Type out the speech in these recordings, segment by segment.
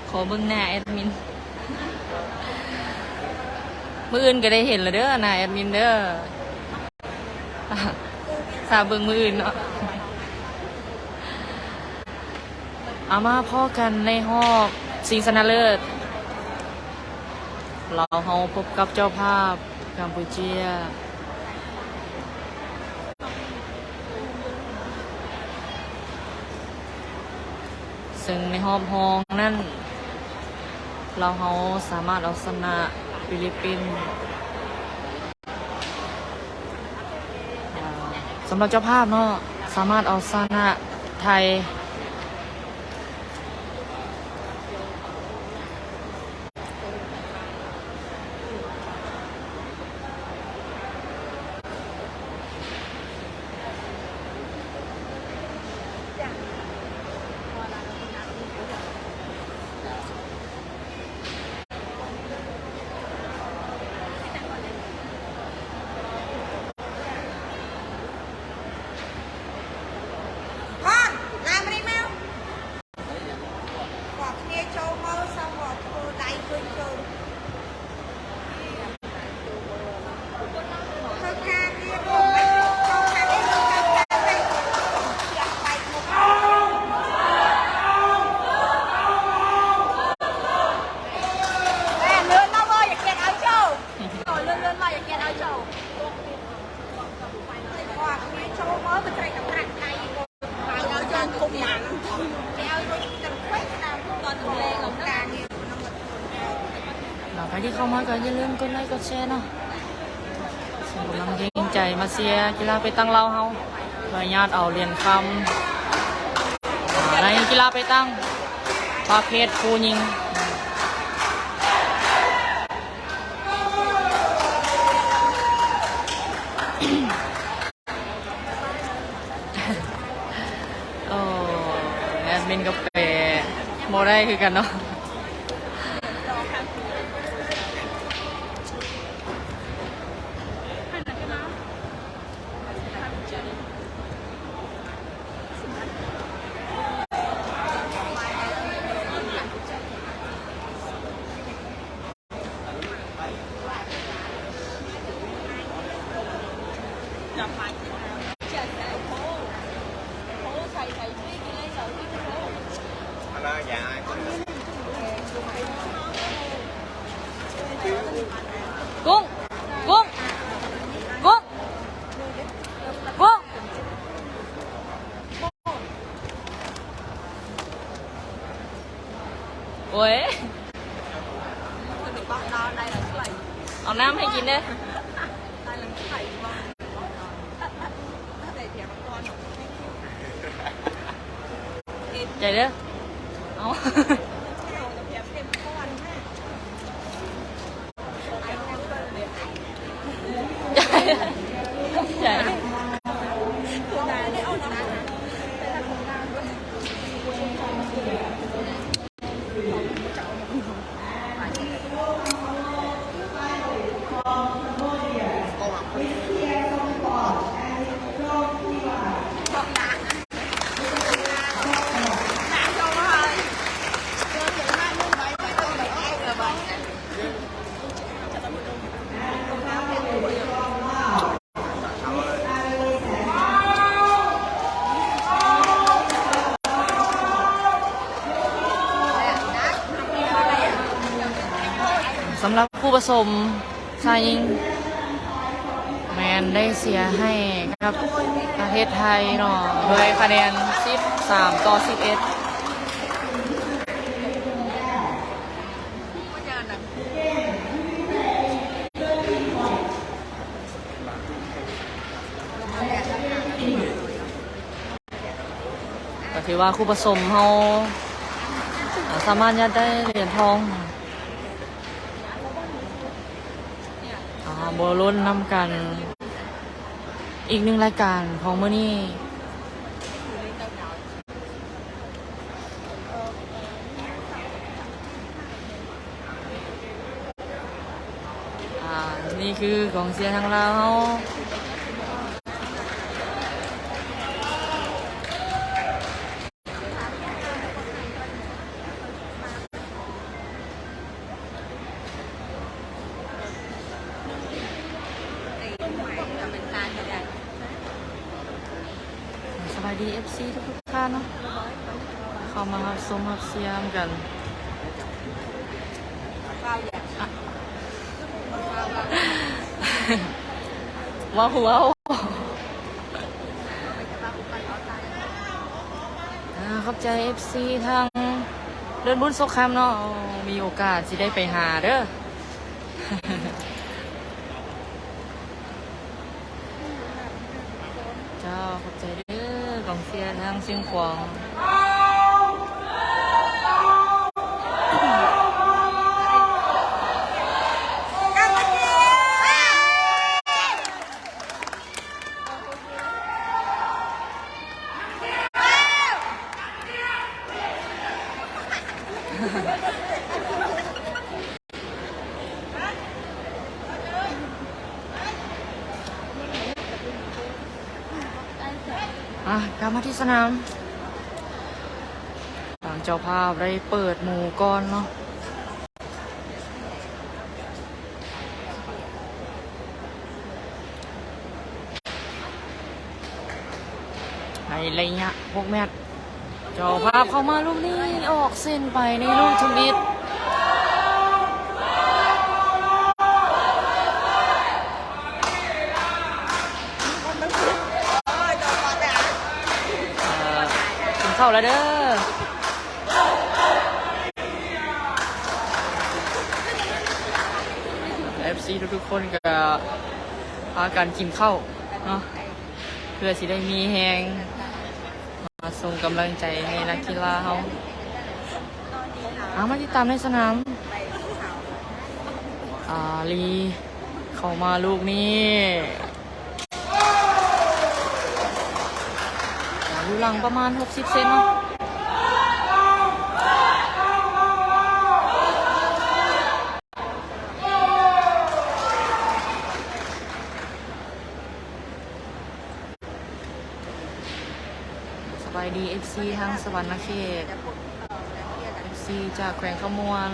ຂໍເບິ່ງໜ້າແອດມິນ. ມື້ອື່ນກໍໄດ້ເຫັນແລ້ວເດີ້ ໜ້າແອດມິນເດີ້. ຖ້າເບິ່ງມື້ອື່ນເນາະ. ເອົາ ມາພໍ້ກັນໃນຮອບຊິງຊະນະເລີດ ລາວເຮົາພົບກັບເຈົ້າພາບກຳປູເຈຍ. ເຊິ່ງໃນຮອບຮອງນັ້ນ ລາວເຮົາສາມາດເອົາຊະນະຟີລິບປິນ ສຳລັບເຈົ້າພາບເນາະ ສາມາດເອົາຊະນະໄທ. ໃຜທີ່ເຂົ້າມາກໍຢ່າລືມກົດໄລກົດແຊເນາະ ສົ່ງກຳລັງແຮງໃຈມາເຊຍກິລາເປຕັງລາວເຮົາ. ຂໍອະນຸຍາດເອົາຫຼຽນຄຳ ໃນກິລາເປຕັງປະເພດຄູ່ຍິງ. ໂອ້ ແອດມິນກໍແປບໍ່ໄດ້ຄືກັນເນາະ. ກຸ້ງ ກຸ້ງ ກຸ້ງ ກຸ້ງ. ໂອ້ຍ ເອົານ້ຳໃຫ້ກິນເດີ້ ໃຈເດີ້ ເອົາ. ເ ລັບຄູ່ປະສົມຊາຍຍິງ ແມ່ນໄດ້ເສຍໃຫ້ກັບປະເທດໄທເນາະ ດ້ວຍຄະແນນສິບສາມຕໍ່ສິບເອັດ. ກໍຖືວ່າຄູ່ປະສົມເຮົາ ອາ ສາມາດຍາດໄດ້ຫຼຽນທອງ ອາ ມາລຸ້ນນຳກັນອີກໜຶ່ງລາຍການຂອງມື້ນີ້. ອາ ນີ້ຄືກອງເຊຍທາງລາວເຮົາ. ສະບາຍດີ ເອັຟຊີ ທຸກໆທ່ານເນາະ ເຂົ້າມາຮັບຊົມຮັບເຊຍນຳກັນ. ວ້າວ ວ້າວ ອາ ຂອບໃຈ ເອັຟຊີ ທາງເລີນບຸນໂຊຄຳເນາະ ມີໂອກາດຊິໄດ້ໄປຫາເດີ. ເຈົ້າ ຂອບໃຈເດີ ກອງເຊຍທາງຊຽງຂວາງ. ອ່ະ ກັບມາທີ່ສະໜາມ ທາງເຈົ້າພາບໄດ້ເປີດໝູ່ກ່ອນເນາະ. ໃນໄລຍະຫົກແມັດ ເຈົ້າພາບເຂົ້າມາລູກນີ້ ອອກເສັ້ນໄປໃນລູກທຳອິດ. ເອີ ກິນເຂົ້າແລ້ວເດີ. ເອັຟຊີ ທຸກໆຄົນກໍພາກັນກິນເຂົ້າເນາະ ເພື່ອຊິໄດ້ມີແຮງມາສົ່ງກຳລັງໃຈໃຫ້ນັກກິລາເຮົາ. ເອົາ ມາຕິດຕາມໃນສະໜາມ ອາລີ ເຂົ້າມາລູກນີ້ ຢູ່ຫຼັງປະມານຫົກສິບເຊັນເນາະ. ສະບາຍດີ ເອັຟຊີ ທາງສະຫວັນນະເຂດ ເອັຟຊີ ຈາກແຂວງຄຳມ່ວນ.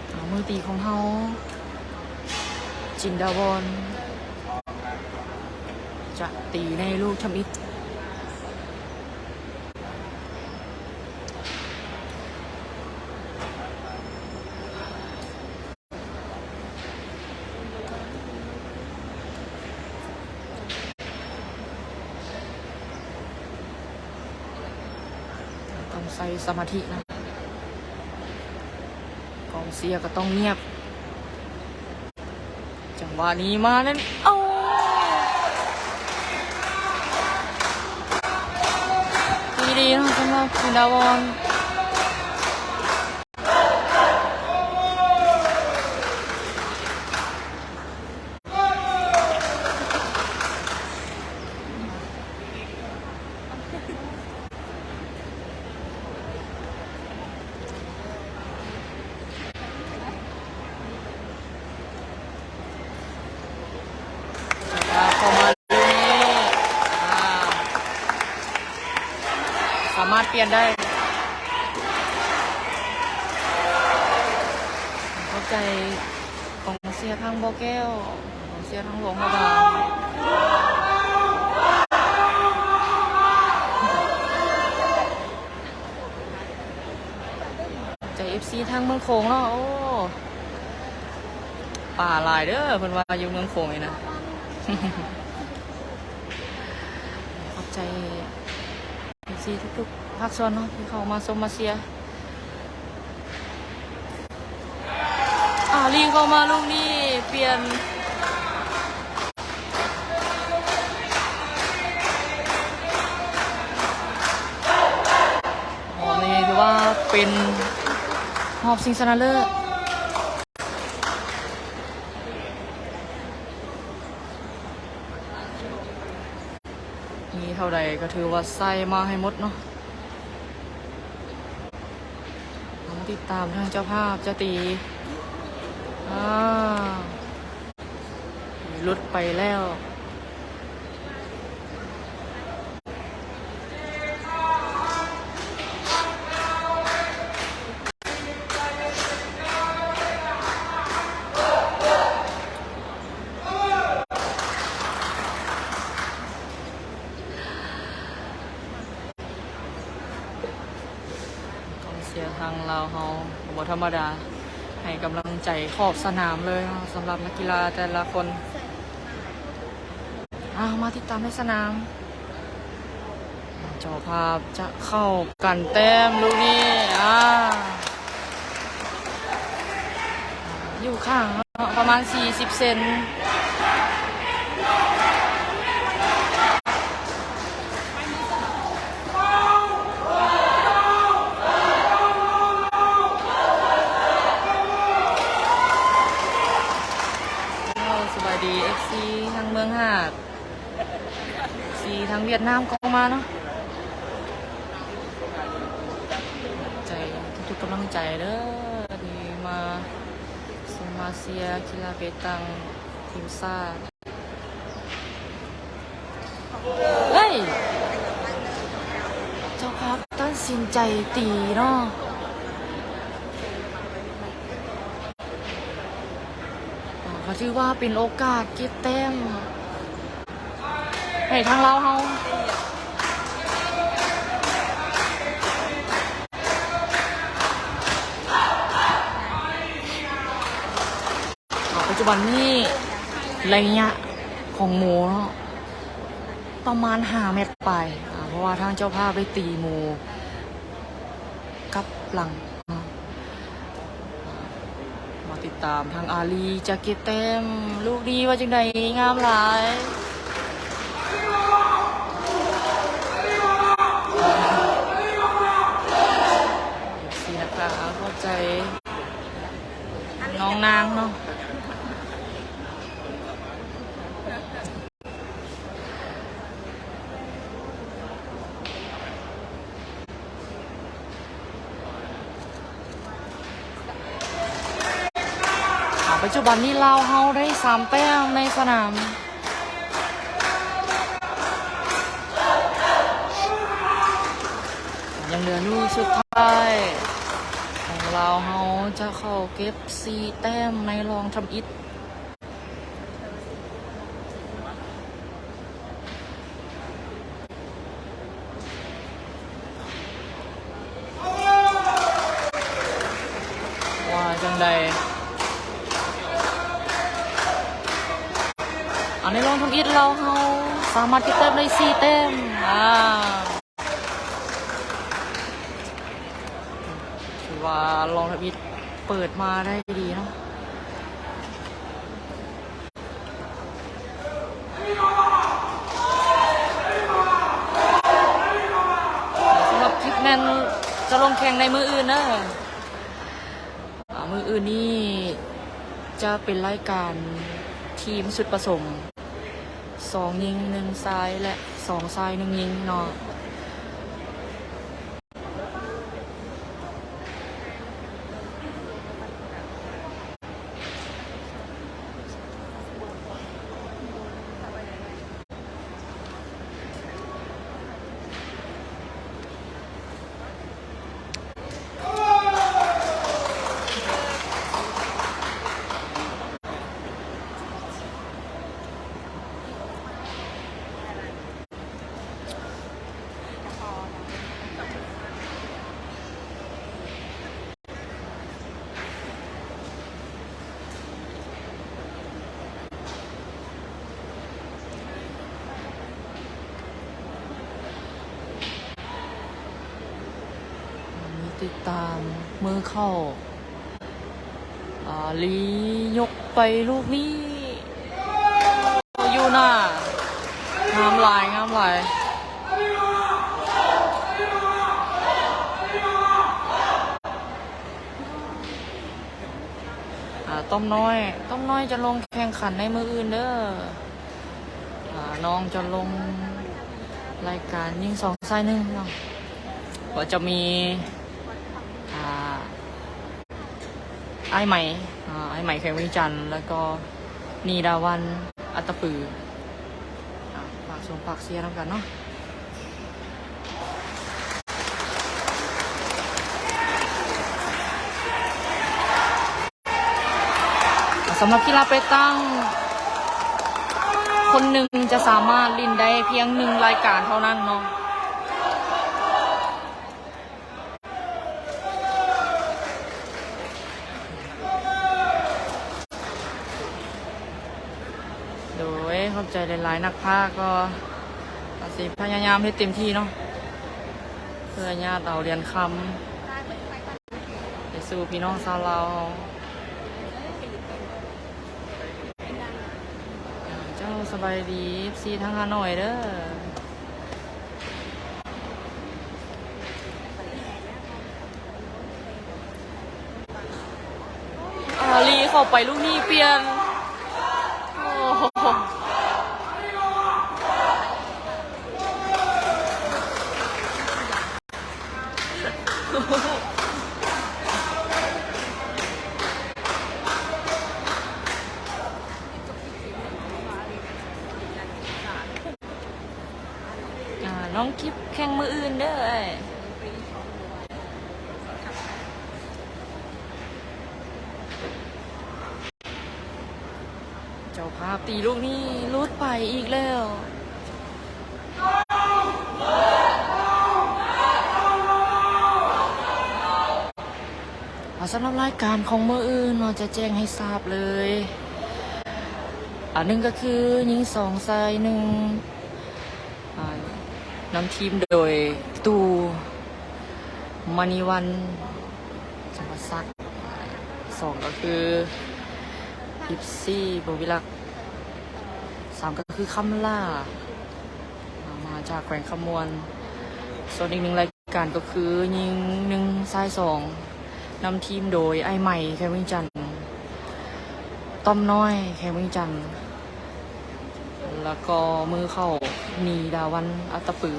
ເອົາ ມືຕີຂອງເຮົາ ຈິນດາວອນ ຈະຕີໃນລູກທຳອິດ. ຕ້ອງໃຊ້ສະມາທິນະ ກອງເຊຍກໍຕ້ອງງຽບ. ຈັງຫວະນີ້ມານັ້ນ ໂອ້ ດີໆເນາະ ສຳລັບຈິນດາວອນ. ເ ສາມາດປ່ຽນໄດ້. ຂອບໃຈກອງເຊຍທາງບໍ່ແກ້ວ, ກອງເຊຍທາງຫຼວງພະບາງ. ໃຈເອັຟຊີທາງເມືອງໂຂງເນາະ. ໂອ້ ປາຫຼາຍເດີ ເພິ່ນວ່າຢູ່ເມືອງໂຂງນີ້ນະ. ຂອບໃຈເອັຟຊີທຸກໆພາກສ່ວນເນາະ ທີ່ເຂົ້າມາຊົມມາເຊຍ. ອາລີເຂົ້າມາລູກນີ້ປ່ຽນ ຮອບນີ້ຖືວ່າເປັນຮອບຊິງຊະນະເລີດ. ມີເທົ່າໃດກໍຖືວ່າໃສ່ມາໃຫ້ໝົດເນາະ. ເຮົາມາຕິດຕາມທາງເຈົ້າພາບຈະຕີ ອາ ຫຼຸດໄປແລ້ວ. ກອງເຊຍທາງລາວເຮົາບໍ່ທຳມະດາ ໃຫ້ກຳລັງໃຈຂອບສະໜາມເລີຍເນາະ ສຳລັບນັກກິລາແຕ່ລະຄົນ. ເອົາ ມາຕິດຕາມໃນສະໜາມ. ເຈົ້າພາບຈະເຂົ້າກັນແຕ້ມລູກນີ້ ອາ ຢູ່ຂ້າງເນາະ ປະມານສີ່ສິບເຊັນ. ສະບາຍດີ ເອັຟຊີ ທາງເມືອງຫາດ. ເອັຟຊີ ທາງຫວຽດນາມກໍມາເນາະ. ໃຈ ທຸກໆກຳລັງໃຈເດີ ທີ່ມາຊົມມາເຊຍກິລາເປຕັງທີມຊາດ. ເອີຍ ເຈົ້າພາບຕັດສິນໃຈຕີເນາະ. ກໍຖືວ່າເປັນໂອກາດເກັບແຕ້ມໃຫ້ທາງລາວເຮົາ. ປັດຈຸບັນນີ້ໄລຍະຂອງໝູເນາະ ປະມານຫ້າແມັດປາຍ ເພາະວ່າທາງເຈົ້າພາບໄດ້ຕີໝູ ກັບຫຼັງ. ມາຕິດຕາມທາງອາລີຈະເກັບແຕ້ມລູກນີ້ວ່າຈັ່ງໃດ. ງາມຫຼາຍ. ເອັຟຊີ ນະຄະ ຂອບໃຈນ້ອງນາງເນາະ. ອາ ປັດຈຸບັນນີ້ລາວເຮົາໄດ້ສາມແຕ້ມໃນສະໜາມ. ຍັງເຫຼືອລູກສຸດທ້າຍຂອງລາວເຮົາຈະເຂົ້າເກັບສີ່ແຕ້ມໃນລອງທຳອິດ. ວ່າຈັ່ງໃດ? ອັນໃນລອງທຳອິດລາວເຮົາສາມາດເກັບແຕ້ມໄດ້ສີ່ແຕ້ມ. ອາ ຖືວ່າລອງທຳອິດເປີດມາໄດ້ດີເນາະ. ສຳລັບຄລິບແມ່ນຈະລົງແຂ່ງໃນມື້ອື່ນເດີ. ອາ ມື້ອື່ນນີ້ຈະເປັນລາຍການທີມຊຸດປະສົມ ສອງຍິງໜຶ່ງຊາຍ ແລະ ສອງຊາຍໜຶ່ງຍິງເນາະ. ສ ຕິດຕາມມືເຂົ້າ ອາ ລີຍົກໄປລູກນີ້ ຢູ່ໜ້າ ງາມຫຼາຍ ງາມຫຼາຍ. ອາ ຕ້ອມນ້ອຍ ຕ້ອມນ້ອຍຈະລົງແຂ່ງຂັນໃນມື້ອື່ນເດີ. ອາ ນ້ອງຈະລົງລາຍການຍິງສອງຊາຍໜຶ່ງເນາະ ກໍຈະມີ ອາ ອ້າຍໄໝ ອາ ອ້າຍໄໝແຂວງວຽງຈັນ ແລ້ວກໍນີດາວັນ ອັດຕະປື. ອາ ຝາກຊົມຝາກເຊຍນຳກັນເນາະ. ສຳລັບກິລາເປຕັງ ຄົນໜຶ່ງຈະສາມາດຫຼິ້ນໄດ້ພຽງໜຶ່ງລາຍການເທົ່ານັ້ນເນາະ. ໂດຍ ຂອບໃຈຫຼາຍໆ ນັກພາກກໍຊິພະຍາຍາມເຮັດເຕັມທີ່ເນາະ ເພື່ອຍາດເອົາຫຼຽນຄຳໄປສູ່ພີ່ນ້ອງຊາວລາວເຮົາ. ເຈົ້າ ສະບາຍດີ ເອັຟຊີ ທາງຮາໜ້ອຍເດີ. ອາ ລີເຂົ້າໄປລູກນີ້ປ່ຽນ ໂອ້ໂຫ. ອາ ນ້ອງກິບແຂ່ງມື້ອື່ນເດີ. ເຈົ້າພາບຕີລູກນີ້ຫຼຸດໄປອີກແລ້ວ. ອາ ສຳລັບລາຍການຂອງມື້ອື່ນເນາະ ຈະແຈ້ງໃຫ້ຊາບເລີຍ. ອາ ໜຶ່ງກໍຄືຍິງສອງຊາຍໜຶ່ງ ອາ ນຳທີມໂດຍຕູ້ ມະນີວັນ ສຳປະສັກ. ສອງກໍຄື ອິບຊີ ບົວວິລັກ. ສາມກໍຄືຄຳຫຼ້າ ມາຈາກແຂວງຄຳມ່ວນ. ສ່ວນອີກໜຶ່ງລາຍການກໍຄືຍິງໜຶ່ງຊາຍສອງ ນຳທີມໂດຍອ້າຍໄໝ ແຂວງວຽງຈັນ, ຕ້ອມນ້ອຍ ແຂວງວຽງຈັນ ແລ້ວກໍມືເຂົ້າ ນີດາວັນ ອັດຕະປື.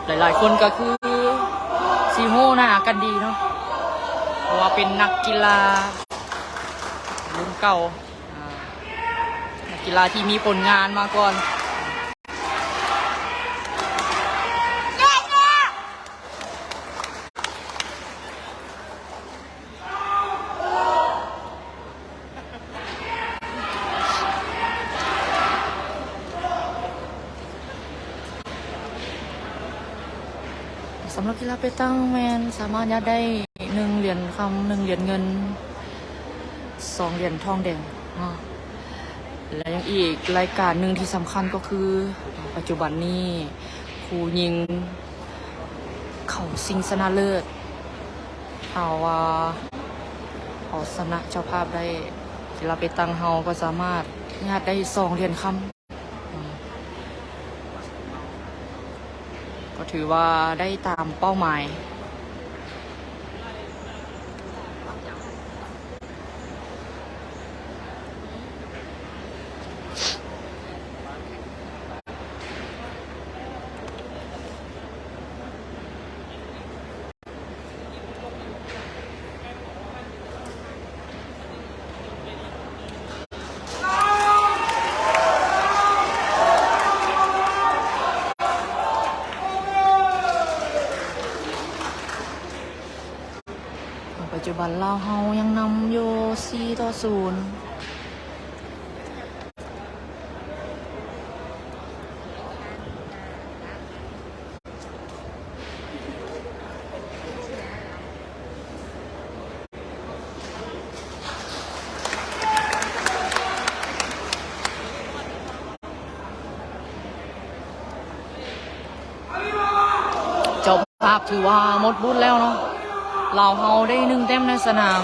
ຫຼາຍໆຄົນກໍຄືຊິຮູ້ໜ້າກັນດີເນາະ ເພາະວ່າເປັນນັກກິລາລຸ້ນເກົ່າ ອາ ນັກກິລາທີ່ມີຜົນງານມາກ່ອນ. ສຳລັບກິລາເປຕັງແມ່ນສາມາດຍາດໄດ້ໜຶ່ງຫຼຽນຄຳ, ໜຶ່ງຫຼຽນເງິນ, ສອງຫຼຽນທອງແດງເນາະ ແລະ ຍັງອີກລາຍການໜຶ່ງທີ່ສຳຄັນກໍຄື ປັດຈຸບັນນີ້ຄູ່ຍິງເຂົ້າຊິງຊະນະເລີດ. ຖ້າວ່າເຮົາຊະນະເຈົ້າພາບໄດ້, ກິລາເປຕັງເຮົາກໍສາມາດຍາດໄດ້ສອງຫຼຽນຄຳ ກໍຖືວ່າໄດ້ຕາມເປົ້າໝາຍ. ປັດຈຸບັນລາວເຮົາຍັງນຳຢູ່ສີ່ຕໍ່ສູນ. ເຈົ້າ າບຖືວ່າໝົດບຸນແລ້ວເນາະ. ລາວເຮົາໄດ້ໜຶ່ງແຕ້ມໃນສະໜາມ.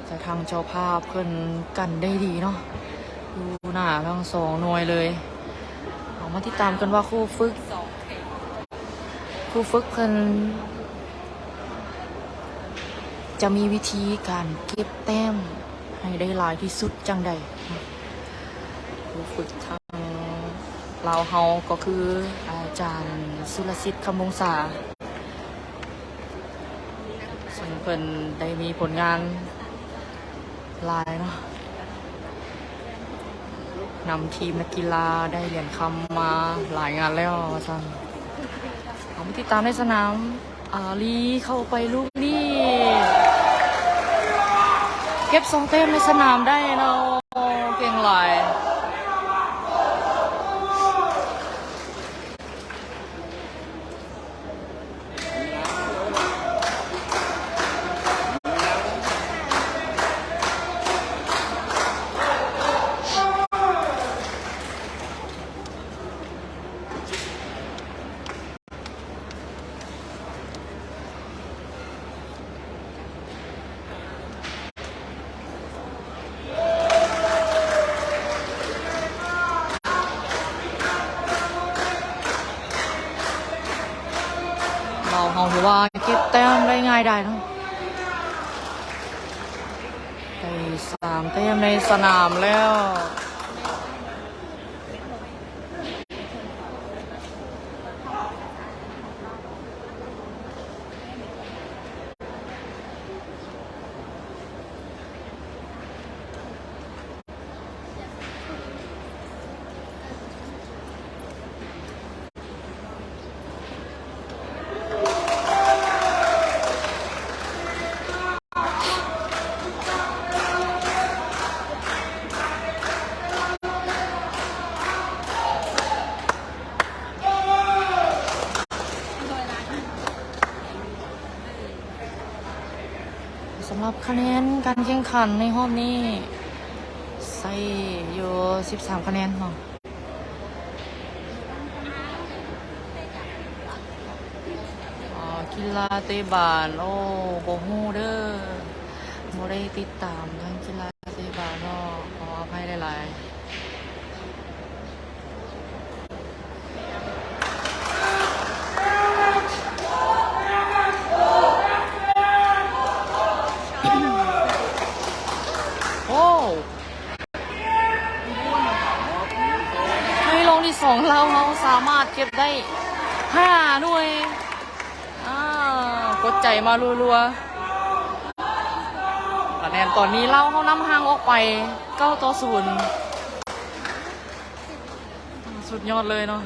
ແຕ່ທາງເຈົ້າພາບເພິ່ນກັນໄດ້ດີເນາະ ຢູ່ໜ້າທັງສອງໜ່ວຍເລີຍ. ເຮົາມາຕິດຕາມກັນວ່າຄູຝຶກ ຄູຝຶກເພິ່ນຈະມີວິທີການເກັບແຕ້ມໃຫ້ໄດ້ຫຼາຍທີ່ສຸດຈັ່ງໃດ. ຄູຝຶກທາງລາວເຮົາກໍຄືອາຈານ ສຸລະສິດ ຄຳວົງສາ. ເຊິ່ງເພິ່ນໄດ້ມີຜົນງານຫຼາຍເນາະ ນຳທີມນັກກິລາໄດ້ຫຼຽນຄຳມາຫຼາຍງານແລ້ວວ່າຊັ້ນ. ເຮົາມາຕິດຕາມໃນສະໜາມ ອາລີເຂົ້າໄປລູກນີ້ ເກັບສອງແຕ້ມໃນສະໜາມໄດ້ເນາະ ເກັ່ງຫຼາຍ. ລາວເຮົາຖືວ່າເກັບແຕ້ມໄດ້ງ່າຍດາຍເນາະ ໄດ້ສາມແຕ້ມໃນສະໜາມແລ້ວ. ສຳລັບຄະແນນການແຂ່ງຂັນໃນຮອບນີ້ ໃຊ້ຢູ່ສິບສາມຄະແນນເນາະ. ອ່າ ກິລາເຕະບານ ໂອ້ ບໍ່ຮູ້ເດີ ບໍ່ໄດ້ຕິດຕາມທາງກິລາເຕະບານເນາະ ຂໍອະໄພຫຼາຍໆ. ໂອ້ ໃນລອງທີສອງ ລາວເຮົາສາມາດເກັບໄດ້ຫ້າໜ່ວຍ. ອ່າ ກົດໃຈມາລັວໆ ຄະແນນຕອນນີ້ລາວເຮົານຳຫ່າງອອກໄປເກົ້າຕໍ່ສູນ. ສຸດຍອດເລີຍເນາະ.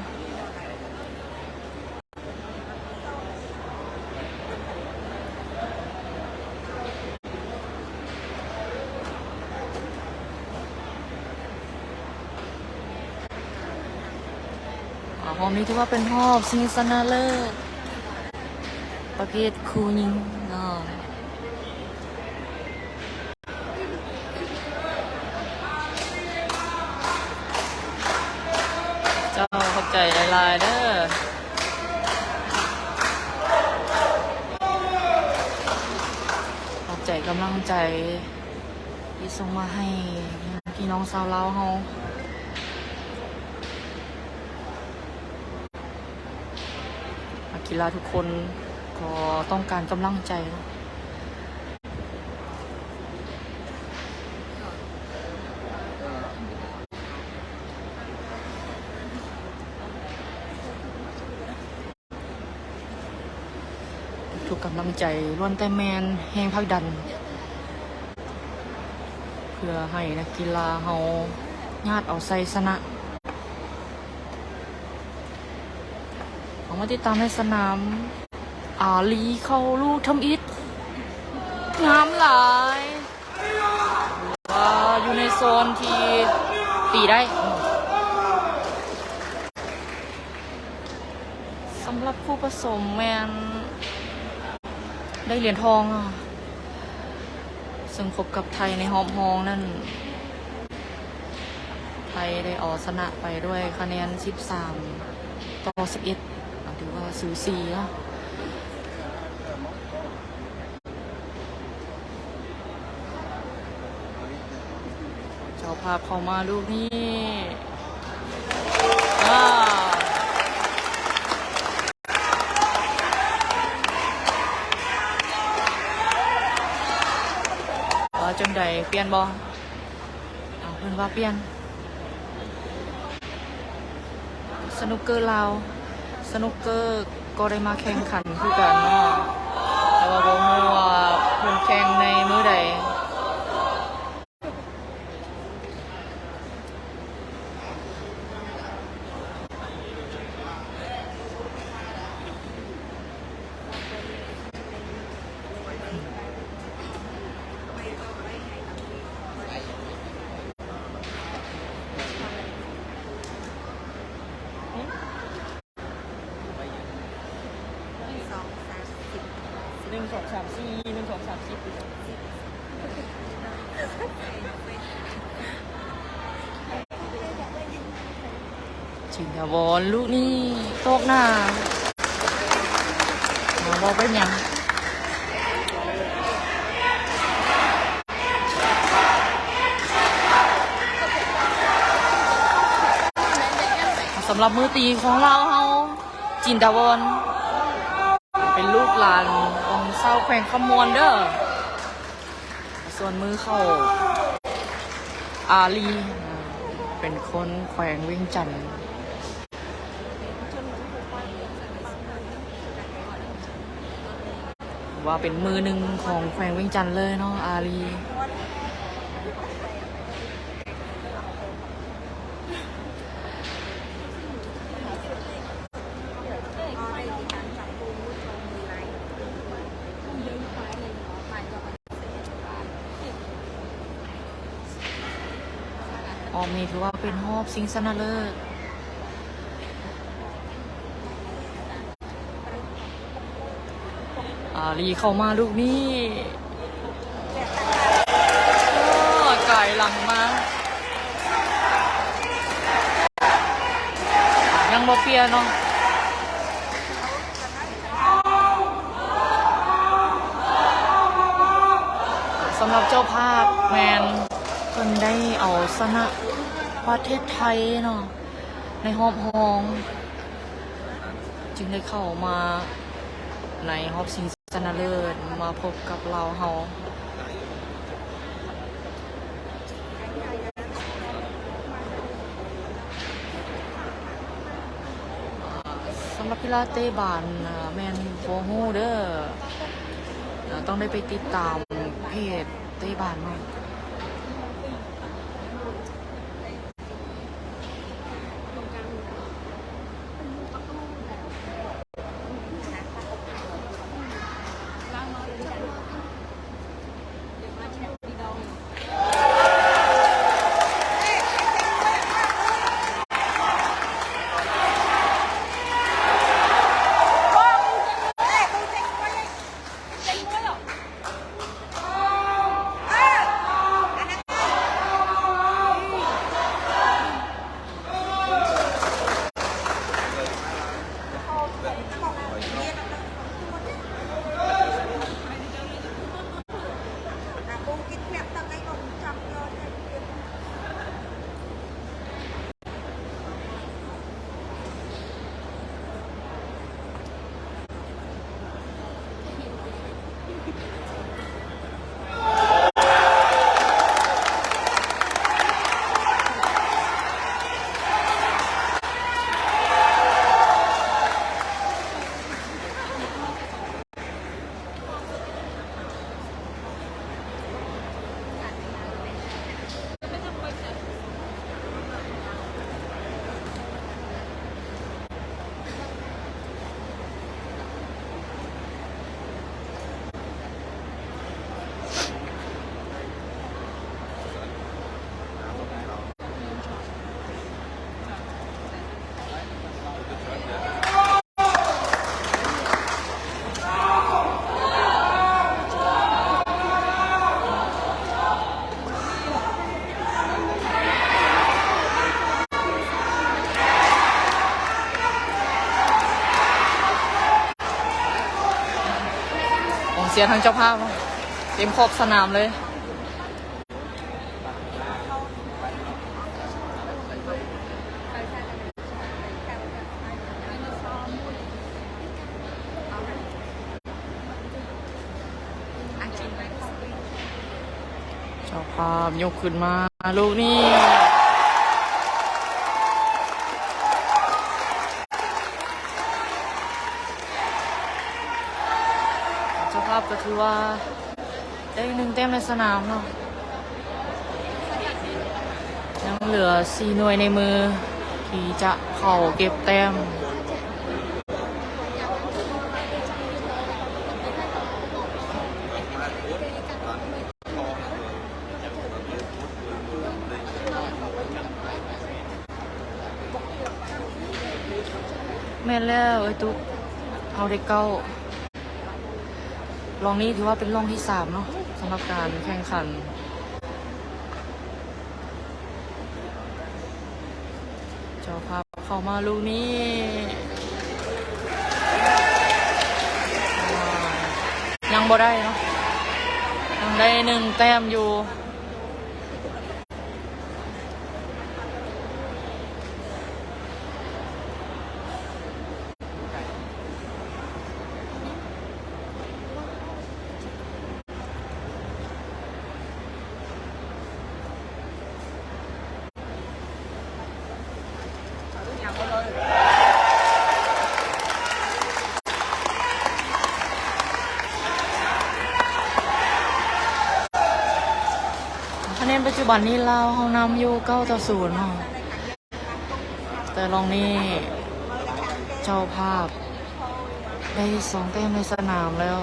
ອ່າ ຮອບນີ້ຖືວ່າເປັນຮອບຊິງຊະນະເລີດ ປະເພດຄູ່ຍິງເນາະ. ເຈົ້າ ຂອບໃຈຫຼາຍໆເດີ ຂອບໃຈກຳລັງໃຈທີ່ສົ່ງມາໃຫ້ພີ່ນ້ອງຊາວລາວເຮົາ. ນັກກິລາທຸກຄົນກໍຕ້ອງການກຳລັງໃຈ ທຸກກຳລັງໃຈລ້ວນແຕ່ແມ່ນແຮງຜັກດັນ ເພື່ອໃຫ້ນັກກິລາເຮົາຍາດເອົາໄຊຊະນະ. ເຮົາມາຕິດຕາມໃນສະໜາມ ອາລີເຂົ້າລູກທຳອິດ ງາມຫຼາຍ ວ່າຢູ່ໃນໂຊນທີ່ຕີໄດ້. ສຳລັບຄູ່ປະສົມແມ່ນໄດ້ຫຼຽນທອງ ເຊິ່ງພົບກັບໄທໃນຮອບຮອງນັ້ນ ໄທໄດ້ເອົາຊະນະໄປດ້ວຍຄະແນນສິບສາມ ຕໍ່ສິບເອັດ ກໍຖືວ່າສູສີເນາະ. ເຈົ້າພາບເຂົ້າມາລູກນີ້ ອາ ວ່າຈັ່ງໃດ ປ່ຽນບໍ່? ເອົາ ເພິ່ນວ່າປ່ຽນ. ສະນຸກເກີລາວ ສະນຸກເກີກໍໄດ້ມາແຂ່ງຂັນຄືກັນເນາະ ແຕ່ວ່າບໍ່ຮູ້ວ່າເພິ່ນແຂ່ງໃນມື້ໃດ. ໜຶ່ງ ສອງ ສາມ ສິບ ໜຶ່ງ ສອງ ສາມ ສີ່ ໜຶ່ງ ສອງ ສາມ ສິບ ຈິນດາວອນ ລູກນີ້ຕົກໜ້າ ບໍ່ເປັນຫຍັງ. ສຳລັບມືຕີຂອງລາວເຮົາ ຈິນດາວອນ ເປັນລູກຫຼານຂອງຊາວແຂວງຄຳມ່ວນເດີ້. ສ່ວນມືເຂົ້າ ອາລີ ເປັນຄົນແຂວງວຽງຈັນ ວ່າເປັນມືໜຶ່ງຂອງແຂວງວຽງຈັນເລີຍເນາະ ອາລີ. ຮອບນີ້ຖືວ່າເປັນຮອບຊິງຊະນະເລີດ. ອາລີເຂົ້າມາລູກນີ້ ໂອ້ ກາຍຫຼັງມາ ຍັງບໍ່ປ່ຽນເນາະ. ສຳລັບເຈົ້າພາບແມ່ນເພິ່ນໄດ້ເອົາຊະນະປະເທດໄທເນາະ ໃນຮອບຮອງ ຈຶ່ງໄດ້ເຂົ້າມາໃນຮອບຊິງຊະນະເລີດ ມາພົບກັບລາວເຮົາ. ສຳລັບກິລາເຕະບານ ແມ່ນບໍ່ຮູ້ເດີ້ ຕ້ອງໄດ້ໄປຕິດຕາມເພຈເຕະບານເນາະ. ເ ຍທັງເຈົ້າພາບ ເຕັມຂອບສະໜາມເລີຍ. ເຈົ້າພາບຍົກຂຶ້ນມາລູກນີ້ ເຈົ້າພາບກໍຖືວ່າໄດ້ໜຶ່ງແຕ້ມໃນສະໜາມເນາະ. ຍັງເຫຼືອສີ່ໜ່ວຍໃນມືທີ່ຈະເຂົ້າເກັບແຕ້ມ. ແມ່ນແລ້ວເອື້ອຍຕຸກ ເຮົາໄດ້ເກົ້າ. ລອງນີ້ຖືວ່າເປັນລອງທີສາມເນາະ ສຳລັບການແຂ່ງຂັນ. ເຈົ້າພາບເຂົ້າມາລູກນີ້ ຍັງບໍ່ໄດ້ເນາະ ຍັງໄດ້ໜຶ່ງແຕ້ມຢູ່. ຄະແນນປັດຈຸບັນນີ້ລາວເຮົານຳຢູ່ເກົ້າຕໍ່ສູນເນາະ. ແຕ່ລອງນີ້ເຈົ້າພາບໄດ້ສອງແຕ້ມໃນສະໜາມແລ້ວ.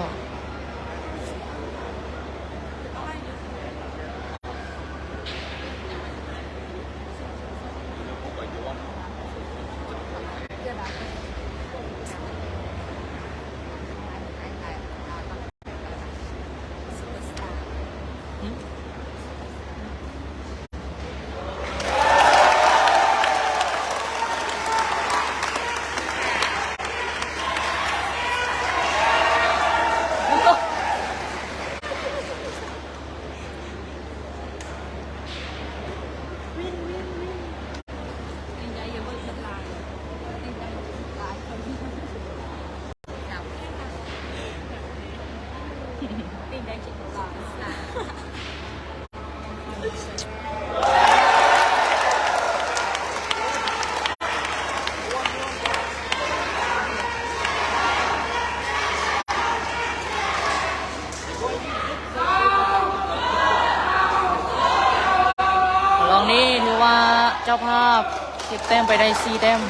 ລອງນີ້ຖືວ່າເຈົ້າພາບເກັບແຕ້ມໄປໄດ້ສີ່ແຕ້ມ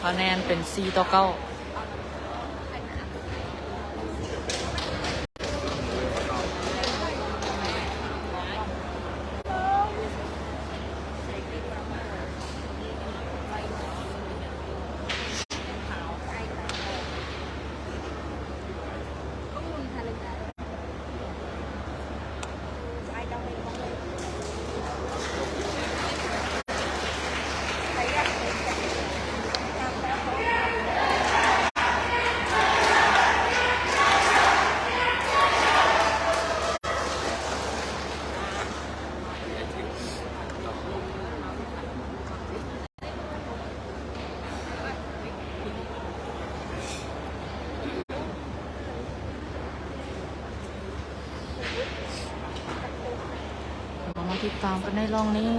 ຄະແນນເປັນສີ່ຕໍ່ເກົ້າ. ເຮົາມາຕິດຕາມກັນໃນລອງນີ້.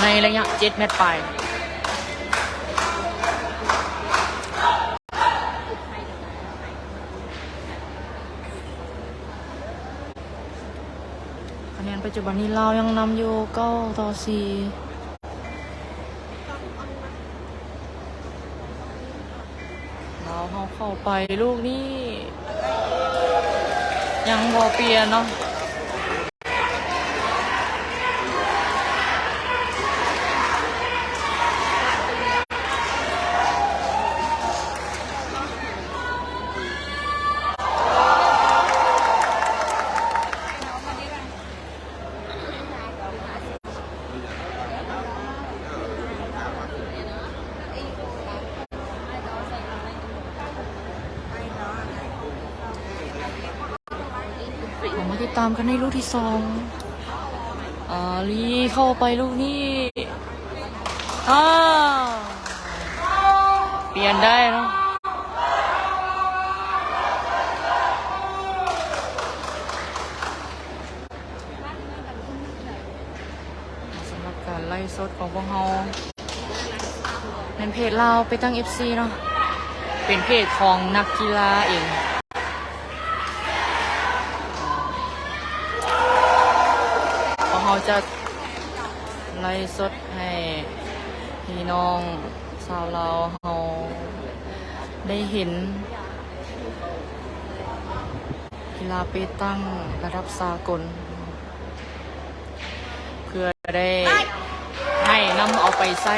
ໃນໄລຍະເຈັດແມັດປາຍ. ຄະແນນປັດຈຸບັນນີ້ລາວຍັງນຳຢູ່ເກົ້າຕໍ່ສີ່. ລາວເຮົາເຂົ້າໄປລູກນີ້ ຍັງບໍ່ປ່ຽນເນາະ. ຕາມກັນໃນລູກທີສອງ ອາລີເຂົ້າໄປລູກນີ້ ອ້າວ ປ່ຽນໄດ້ເນາະ. ສຳລັບການໄລຟ໌ສົດຂອງພວກເຮົາ ແມ່ນເພຈລາວເປຕັງ ເອັຟຊີ ເນາະ ເປັນເພຈຂອງນັກກິລາເອງ. ພວກເຮົາຈະໄລຟ໌ສົດໃຫ້ພີ່ນ້ອງຊາວລາວເຮົາໄດ້ເຫັນ ກິລາເປຕັງລະດັບສາກົນ ເພື່ອໄດ້ໃຫ້ນຳເອົາໄປໃຊ້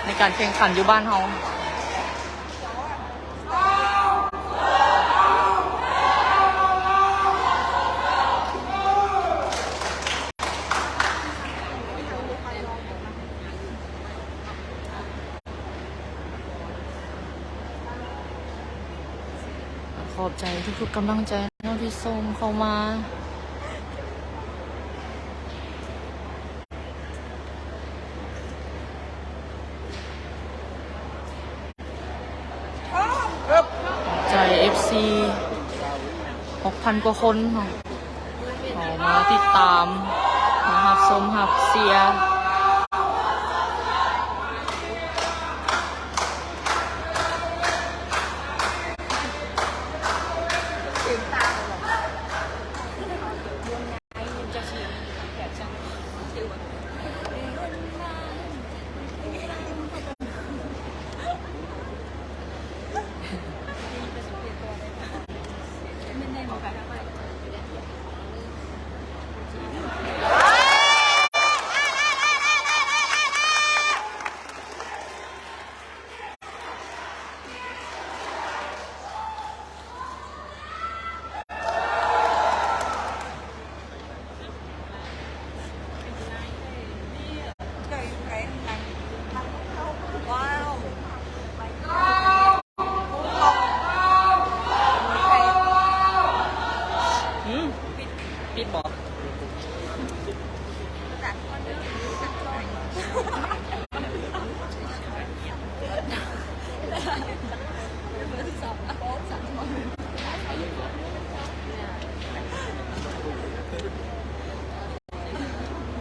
ໃນການແຂ່ງຂັນຢູ່ບ້ານເຮົາ. ຂອບໃຈທຸກໆກຳລັງໃຈເນາະ ທີ່ສົ່ງເຂົ້າມາ. ໃຈເອັຟຊີ ຫົກພັນກວ່າຄົນເນາະ ເຂົ້າມາຕິດຕາມ ມາຮັບຊົມຮັບເຊຍ.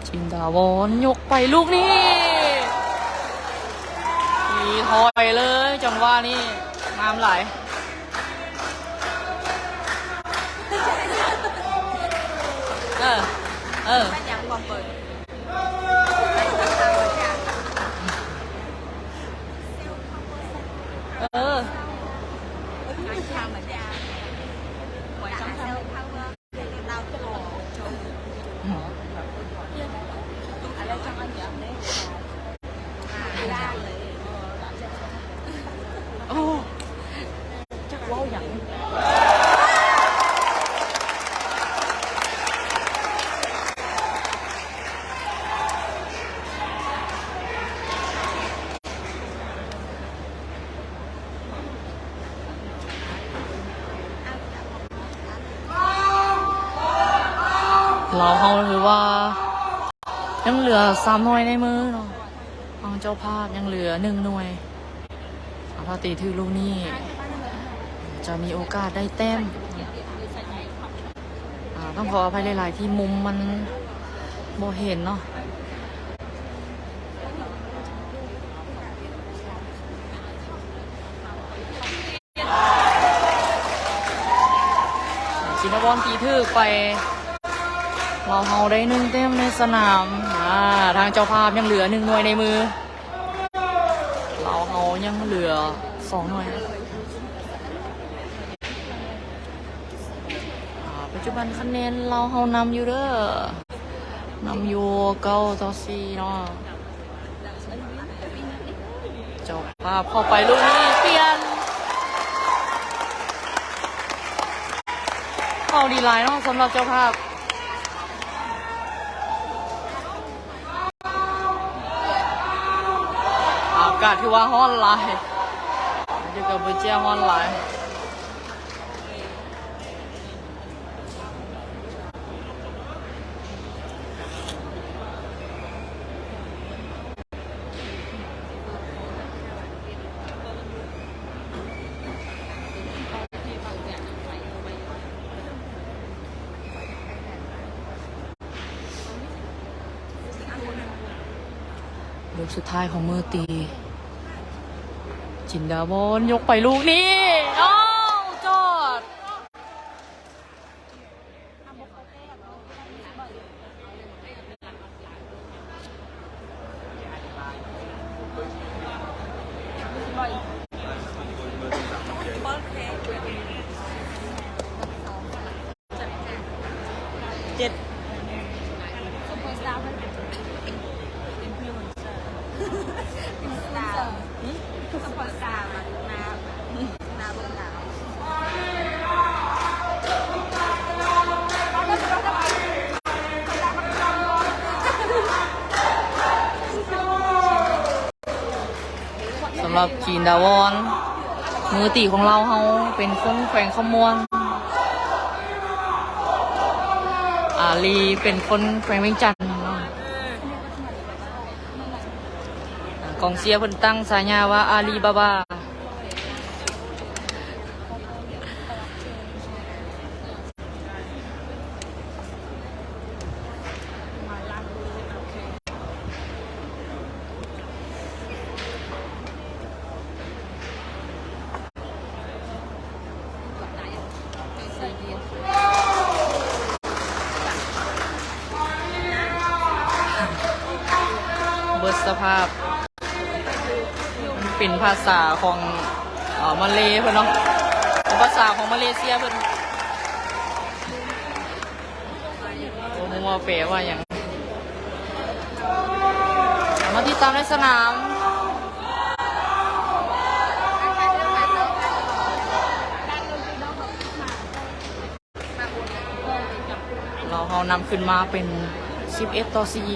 ຈິນດາວອນຍົກໄປລູກນີ້ ຕີຖອຍເລີຍ ຈັງຫວະນີ້ ງາມຫຼາຍ. ເອີ ເອີ ເອີ. ໂອ້ ຈັກເວົ້າຫຍັງ. ລາວເຮົາຖືວ່າຍັງເຫຼືອສາມໜ່ວຍໃນມືເນາະ ທາງເຈົ້າພາບຍັງເຫຼືອໜຶ່ງໜ່ວຍ ຖ້າຕີຖືກລູກນີ້ ຈະມີໂອກາດໄດ້ແຕ້ມ. ອາ ຕ້ອງຂໍອະໄພຫຼາຍໆ ທີ່ມຸມມັນບໍ່ເຫັນເນາະ. ຊິນນະວອນຕີຖືກໄປ ລາວເຮົາໄດ້ໜຶ່ງແຕ້ມໃນສະໜາມ. ອາ ທາງເຈົ້າພາບຍັງເຫຼືອໜຶ່ງໜ່ວຍໃນມື ລາວເຮົາຍັງເຫຼືອສອງໜ່ວຍ. ອາ ປັດຈຸບັນຄະແນນລາວເຮົານຳຢູ່ເດີ ນຳຢູ່ເກົ້າຕໍ່ສີ່ເນາະ. ເຈົ້າພາບເຂົ້າໄປລູກນີ້ປ່ຽນ ເຂົ້າດີຫຼາຍເນາະ ສຳລັບເຈົ້າພາບ. ອາກາດຖືວ່າຮ້ອນຫຼາຍ ຢູ່ກັບເບີເຈຍຮ້ອນຫຼາຍ. ລູກສຸດທ້າຍຂອງມື້ຕີ ຈິນດາວອນ ຍົກໄປລູກນີ້ ໂອ້ ຈອດ. ເຈັດ ສຳລັບຈີນດາວອນ ມືຕີຂອງລາວເຮົາເປັນຄົນແຂວງຄຳມ່ວນ, ອາລີເປັນຄົນແຂວງວຽງຈັນເນາະ. ກອງເຊຍເພິ່ນຕັ້ງສາຍາວ່າອາລີບາບາ. ເບິດສະພາບ. ເປັນພາສາຂອງ ເອີ ມາເລເພິ່ນເນາະ, ເປັນພາສາຂອງມາເລເຊຍເພິ່ນ. ບໍ່ຮູ້ວ່າແປວ່າຫຍັງ. ມາຕິດຕາມໃນສະໜາມ. ລາວເຮົານຳຂຶ້ນມາເປັນສິບເອັດຕໍ່ສີ່.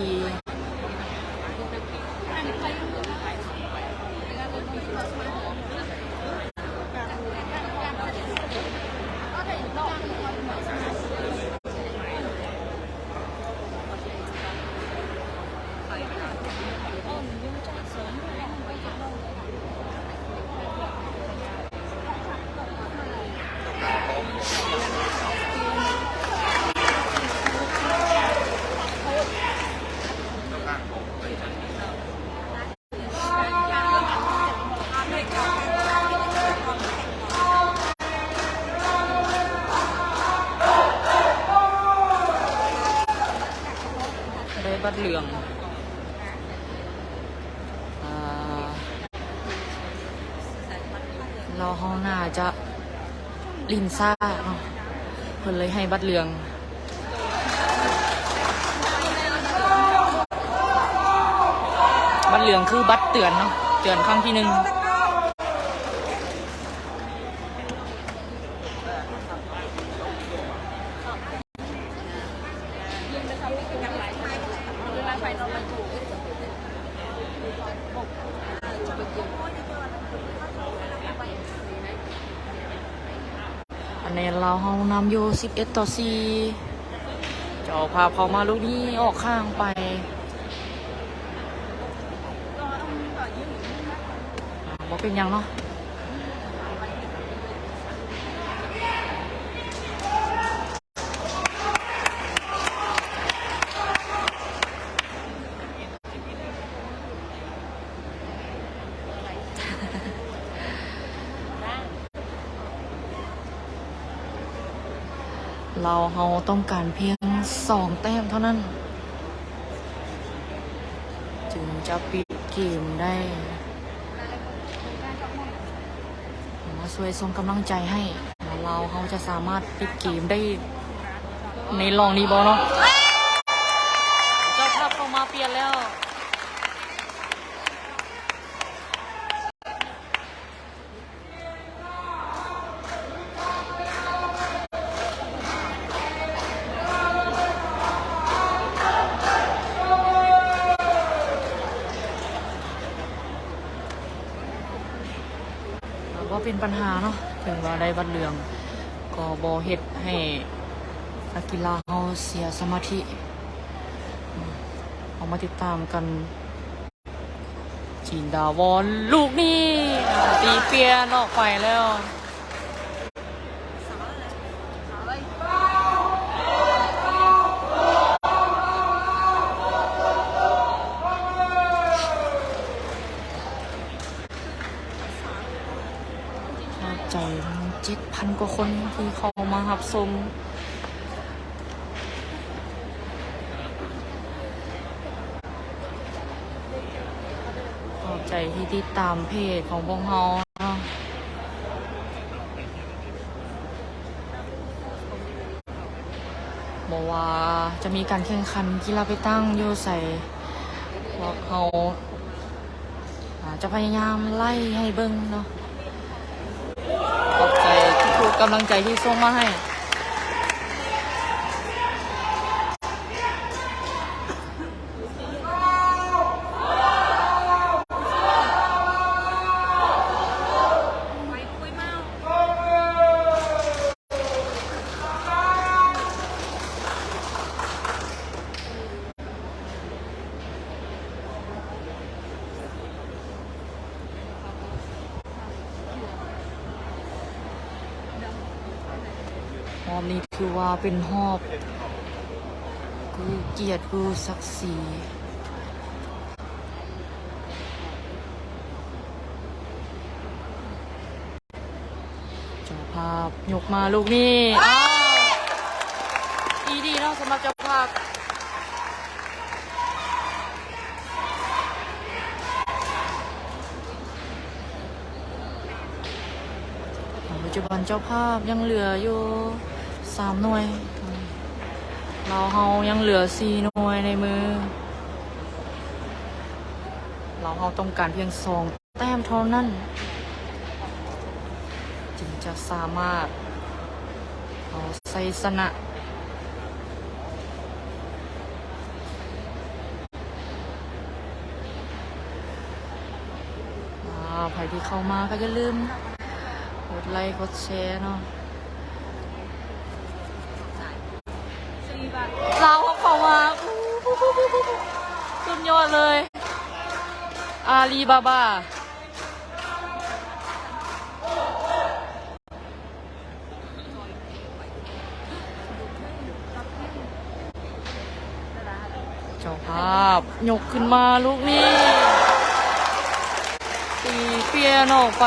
ໄດ້ບັດເຫຼືອງ. ອ່າ ລາວເຮົາໜ້າຈະຫຼິ້ນຊ້າເນາະ ເພິ່ນເລີຍໃຫ້ບັດເຫຼືອງ. ບັດເຫຼືອງຄືບັດເຕືອນເນາະ, ເຕືອນຄັ້ງທີໜຶ່ງ. ຄະແນນລາວເຮົານຳຢູ່ສິບເອັດຕໍ່ສີ່. ເຈົ້າພາບເຂົ້າມາລູກນີ້ອອກຂ້າງໄປ. ອ່າ ບໍ່ເປັນຫຍັງເນາະ. ລາວເຮົາຕ້ອງການພຽງສອງແຕ້ມເທົ່ານັ້ນ ຈຶ່ງຈະປິດເກມໄດ້. ມາຊ່ວຍສົ່ງກຳລັງໃຈໃຫ້ວ່າລາວເຮົາຈະສາມາດປິດເກມໄດ້ໃນລອງນີ້ບໍ່ເນາະ. ເຈົ້າພາບເຂົ້າມາປ່ຽນແລ້ວ. ບໍ່ເປັນບັນຫາເນາະ, ເຖິງວ່າໄດ້ບັດເຫຼືອງ ກໍບໍ່ເຮັດໃຫ້ນັກກິລາເຮົາເສຍສະມາທິ. ເຮົາມາຕິດຕາມກັນ. ຈິນດາວອນ ລູກນີ້ ຕີປ່ຽນອອກໄປແລ້ວ. ເ ກວ່າຄົນທີ່ເຂົ້າມາຮັບຊົມ. ຂອບໃຈທີ່ຕິດຕາມເພຈຂອງພວກເຮົາເນາະ. ບໍ່ວ່າຈະມີການແຂ່ງຂັນກິລາເປຕັງຢູ່ໃສ ພວກເຮົາ ອາ ຈະພະຍາຍາມໄລ່ໃຫ້ເບິ່ງເນາະ. ຂອບໃຈທຸກໆກຳລັງໃຈທີ່ສົ່ງມາໃຫ້. ຮອບນີ້ຖືວ່າເປັນຮອບກູ້ກຽດກູ້ສັກສີ. ເຈົ້າພາບຍົກມາລູກນີ້ ອ້າວ ອີດີເນາະ ສຳລັບເຈົ້າພາບ. ປັດຈຸບັນເຈົ້າພາບຍັງເຫຼືອຢູ່ສາມໜ່ວຍ, ລາວເຮົາຍັງເຫຼືອສີ່ໜ່ວຍໃນມື. ລາວເຮົາຕ້ອງການພຽງສອງ ແຕ້ມເທົ່ານັ້ນ ຈຶ່ງຈະສາມາດເອົາໄຊຊະນະ ອາ ໃຜທີ່ເຂົ້າມາກໍຢ່າລືມກົດໄລກົດແຊເນາະ. ລາວເຂົ້າມາ ສຸດຍອດເລີຍ ອາລີບາບາ. ເຈົ້າພາບຍົກຂຶ້ນມາລູກນີ້ ຕີປ່ຽນອອກໄປ.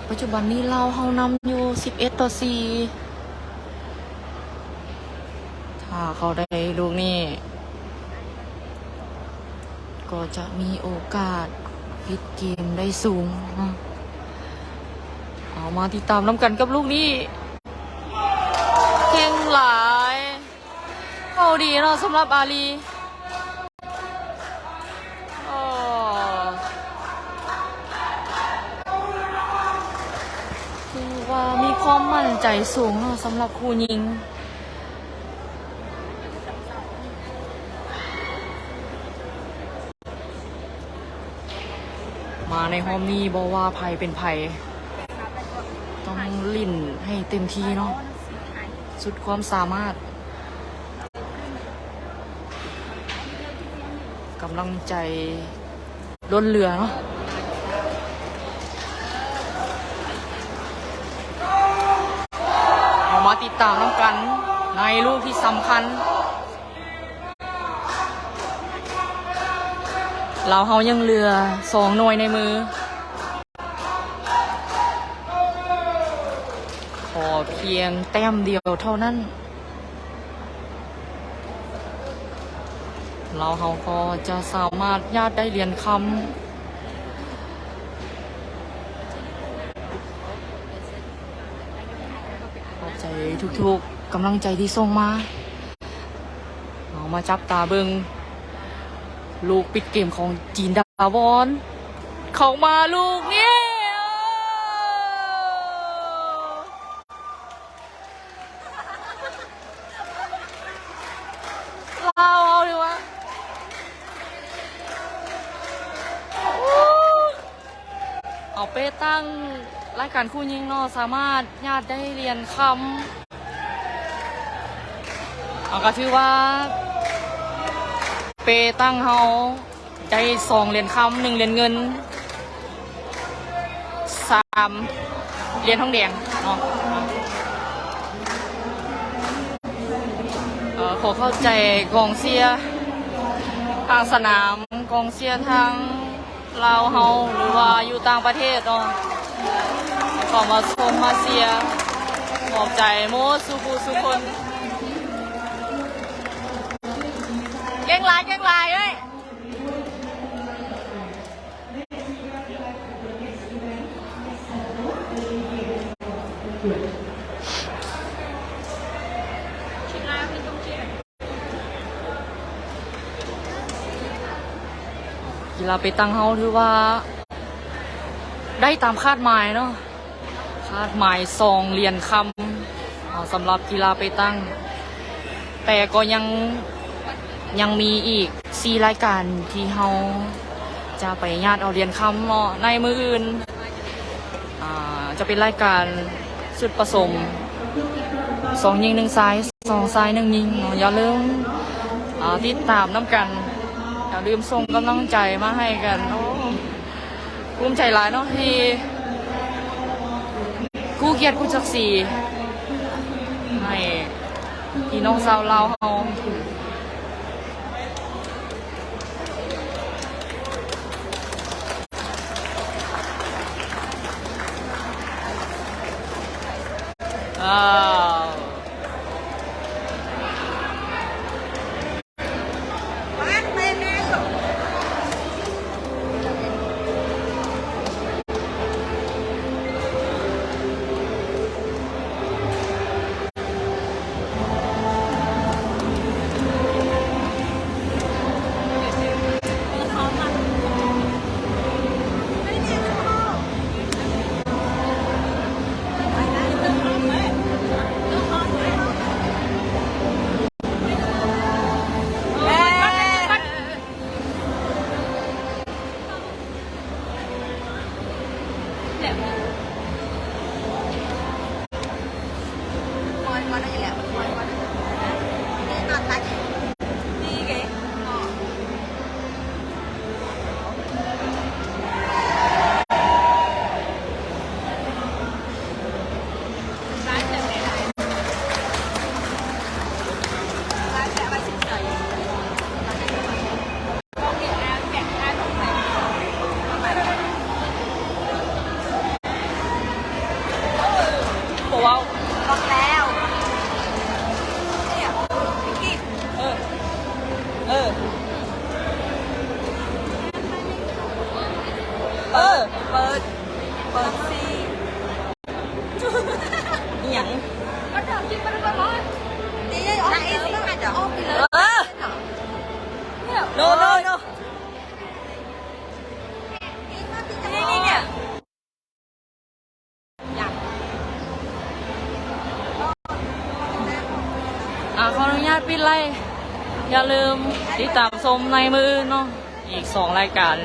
ປັດຈຸບັນນີ້ລາວເຮົານຳຢູ່ສິບເອັດຕໍ່ສີ່ ຖ້າເຂົາໄດ້ລູກນີ້ ກໍຈະມີໂອກາດປິດເກມໄດ້ສູງເນາະ. ເອົາມາຕິດຕາມນຳກັນກັບລູກນີ້ ເກັ່ງຫຼາຍ ເວົ້າດີເນາະ ສຳລັບອາລີ. ໂອ້ ຖືວ່າມີຄວາມໝັ້ນໃຈສູງເນາະ ສຳລັບຄູ່ຍິງ. ມາໃນຮອບນີ້ບໍ່ວ່າໃຜເປັນໃຜ ຕ້ອງຫຼິ້ນໃຫ້ເຕັມທີ່ເນາະ ສຸດຄວາມສາມາດ. ກຳລັງໃຈລົ້ນເຫຼືອເນາະ. ເຮົາມາຕິດຕາມນຳກັນໃນລູກທີ່ສຳຄັນ. ລາວເຮົາຍັງເຫຼືອສອງໜ່ວຍໃນມື. ຂໍພຽງແຕ້ມດຽວເທົ່ານັ້ນ ລາວເຮົາກໍຈະສາມາດຍາດໄດ້ຫຼຽນຄຳ. ຂອບໃຈທຸກໆກຳລັງໃຈທີ່ສົ່ງມາ. ເຮົາມາຈັບຕາເບິ່ງລູກປິດເກມຂອງຈີນດາວອນ ເຂົ້າມາລູກນີ້ ລາວເຮົາດີກວ່າ ເອົາເປຕັງລາຍການຄູ່ຍິງເນາະ ສາມາດຍາດໄດ້ຫຼຽນຄຳ. ເອົາ ກໍຖືວ່າເປຕັງເຮົາໄດ້ສອງຫຼຽນຄຳ ໜຶ່ງຫຼຽນເງິນ. ສາມ ຫຼຽນທອງແດງເນາະ. ເອີ ຂໍຂອບໃຈກອງເຊຍທາງສະໜາມ, ກອງເຊຍທາງ ລາວເຮົາ ຫຼືວ່າຢູ່ຕ່າງປະເທດເນາະ ເຂົ້າມາຊົມມາເຊຍ. ຂອບໃຈໝົດສູ່ຜູ້ສູ່ຄົນ. ເກັ່ງຫຼາຍ ເກັ່ງຫຼາຍເອີຍ. ກິລາເປຕັງເຮົາຖືວ່າໄດ້ຕາມຄາດໝາຍເນາະ, ຄາດໝາຍສອງຫຼຽນຄຳ ເນາະ ສຳລັບກິລາເປຕັງ, ແຕ່ກໍຍັງ ຍັງມີອີກສີ່ລາຍການທີ່ເຮົາຈະໄປຍາດເອົາຫຼຽນຄຳເນາະ ໃນມື້ອື່ນ. ອ່າ ຈະເປັນລາຍການຊຸດປະສົມ ສອງຍິງໜຶ່ງຊາຍ ສອງຊາຍໜຶ່ງຍິງເນາະ. ຢ່າລືມ ອ່າ ຕິດຕາມນຳກັນ, ຢ່າລືມສົ່ງກຳລັງໃຈມາໃຫ້ກັນ. ໂອ້ ພູມໃຈຫຼາຍເນາະ ທີ່ກູ້ກຽດກູ້ສັກສີໃຫ້ພີ່ນ້ອງຊາວລາວເຮົາ. ອ້າວ. ບໍ່ເວົ້າ ບອກແລ້ວ ເອີ ເອີ ເອີ ເປີດ ເປີດຊິ ອີ່ຫຍັງ? ເອີ ໂນ ໂນ ໂນ ອ່າ ຂໍອະນຸຍາດປິດໄລ. ຢ່າລືມຕິດຕາມຊົມໃນມື້ອື່ນເນາະ ອີກສອງລາຍການ.